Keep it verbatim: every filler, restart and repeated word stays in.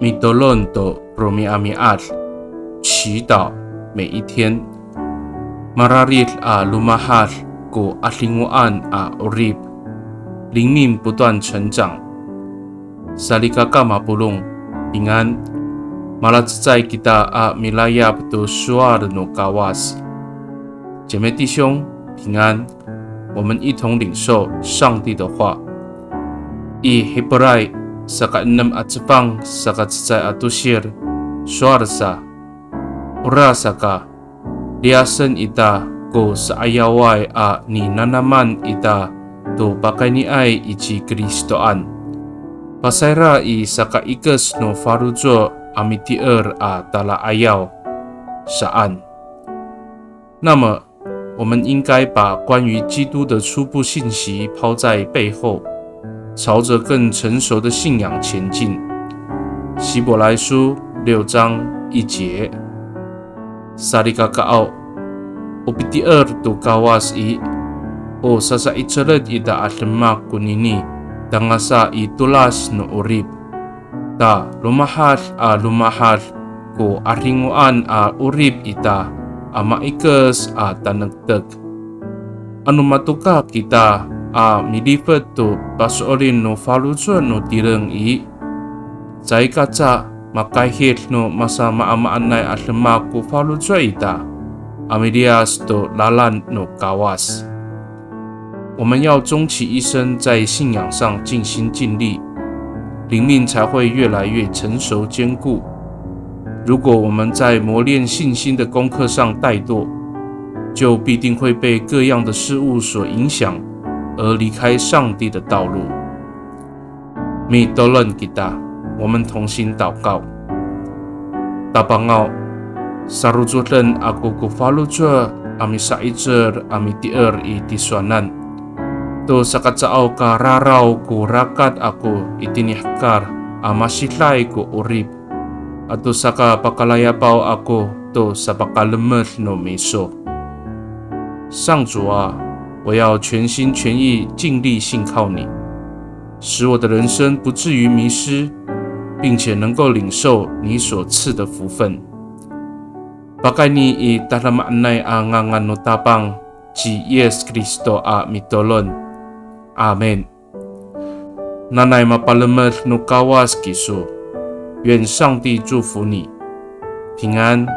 Mitolon to romi'ami'ad, 祈祷每一天。Mararid a lomahad ko 'adingoan a 'orip, 灵命不断成长。Salikaka mapolong, 平安。Malacecay kita a milayap to sowal no Kawas. 姐妹弟兄，平安。我们一同领受上帝的话。I Hipray saka enem a cefang saka cecay a tosil, sowal sa, orasaka, liyasen ita ko sa'ayaway a ninanaman ita to pakayniay i ci Kristoan. Pasayra i sakaikes no faloco' a mitier a tala'ayaw saan. 那么，我们应该把关于基督的初步信息抛在背后，朝着更成熟的信仰前进。希伯来书六章一节。Salikakaaw, o pitier to Kawas i, o sasa'icelen ita a demak konini, tangasa i tolas no 'orip. Ta lomahad a lomahad ko 'adingoan a 'orip ita a maikes a tanektek. Ano matoka kita a milifet to paso'elin no faloco' no tireng i, caay kaca makayhid no masamaamaanay a demak ko faloco' ita a miliyas to lalan no Kawas. 我们要终其一生在信仰上尽心尽力，灵命才会越来越成熟坚固。如果我们在磨练信心的功课上怠惰，就必定会被各样的事物所影响，而离开上帝的道路。Mitolon kita, 我们同心祷告。Tapangaw, sarocoden ako ko faloco' a misa'icel a mitier i tisowanan to saka caaw ka raraw ko rakat ako itini i hekal a masiday ko 'orip, ato saka pakalayapaw ako to sapakalemed no miso. 上主啊，我要全心全意尽力信靠你，使我的人生不至于迷失，并且能够领受你所赐的福分。Pakayni i tadamaanay a ngangan no Tapang ci Yis Kristo a mitolon. Amin. Nanay mapalemed no Kawas kiso. 愿上帝祝福你，平安。